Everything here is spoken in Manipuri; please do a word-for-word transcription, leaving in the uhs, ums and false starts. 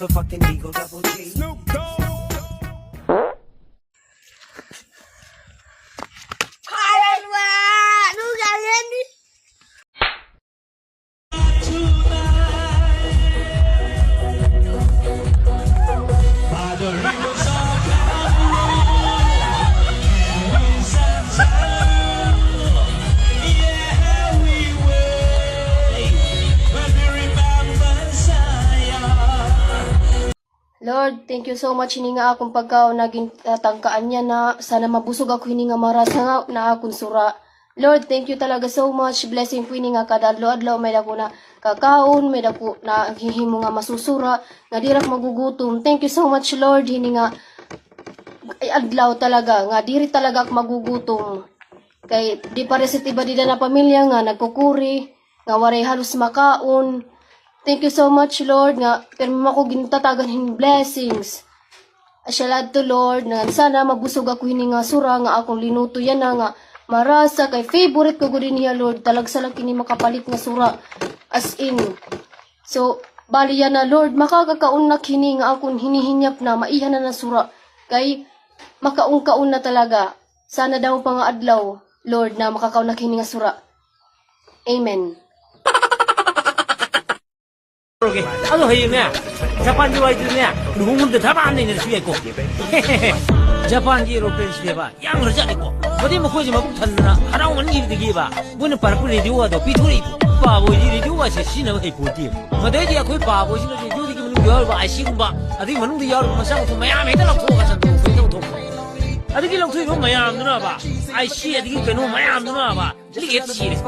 Fucking Eagle Double G. Snoop Dogg. Kaya mo! Ano gawin? Lord, thank you so much hini nga akon pagkaon na gintatangkaan niya na sana mabusog ako hini nga marasa nga na akon sura. Lord, thank you talaga so much. Blessing po ini nga kada adlaw-adlaw may dako na kakaon, may dako na hihimo nga masusura, nga dira ko magugutom. Thank you so much, Lord, hini nga ay adlaw talaga, nga diri talaga ako magugutom. Kay di pare sa iba dida na pamilya nga nagkukuri, nga waray halos makaon. Thank you so much, Lord, nga pirmi ako gintatagan hin blessings. Asya ladto, Lord, na sana mabusog ako hini nga sura nga akong linuto yana nga marasa kay favorite ko gud niya, Lord. Talagsa lang kini makapalit nga sura. As in. So, bali yana, Lord, makakakaon na kini nga akong hinihinyap na maiha na na sura. Kay makaon-kaon na talaga. Sana daw pa nga adlaw, Lord, na makakaon na kini nga sura. Amen. あの、はい、ね、ジャパンで湧いてるね、日本語でたまんねんね、すげえこう。ジャパンでロペンしてば、やんぐるじゃねこう。これもこれでも僕たんな、腹を握りできれば、僕のパラプレで終わと、ピトリ、バーボーイで終わし、死なないこうて。まあ、大体これバーボーイので、料理ものやるば、あいしんば、あれものでやるば、まあ、シャンと、まあ、やめたら、こうがちゃんと、こういうこと。あれで、ロクイの、まあ、やんのなば、あいしい、あれで、の、まあ、やんのなば、あれで、やつしいです。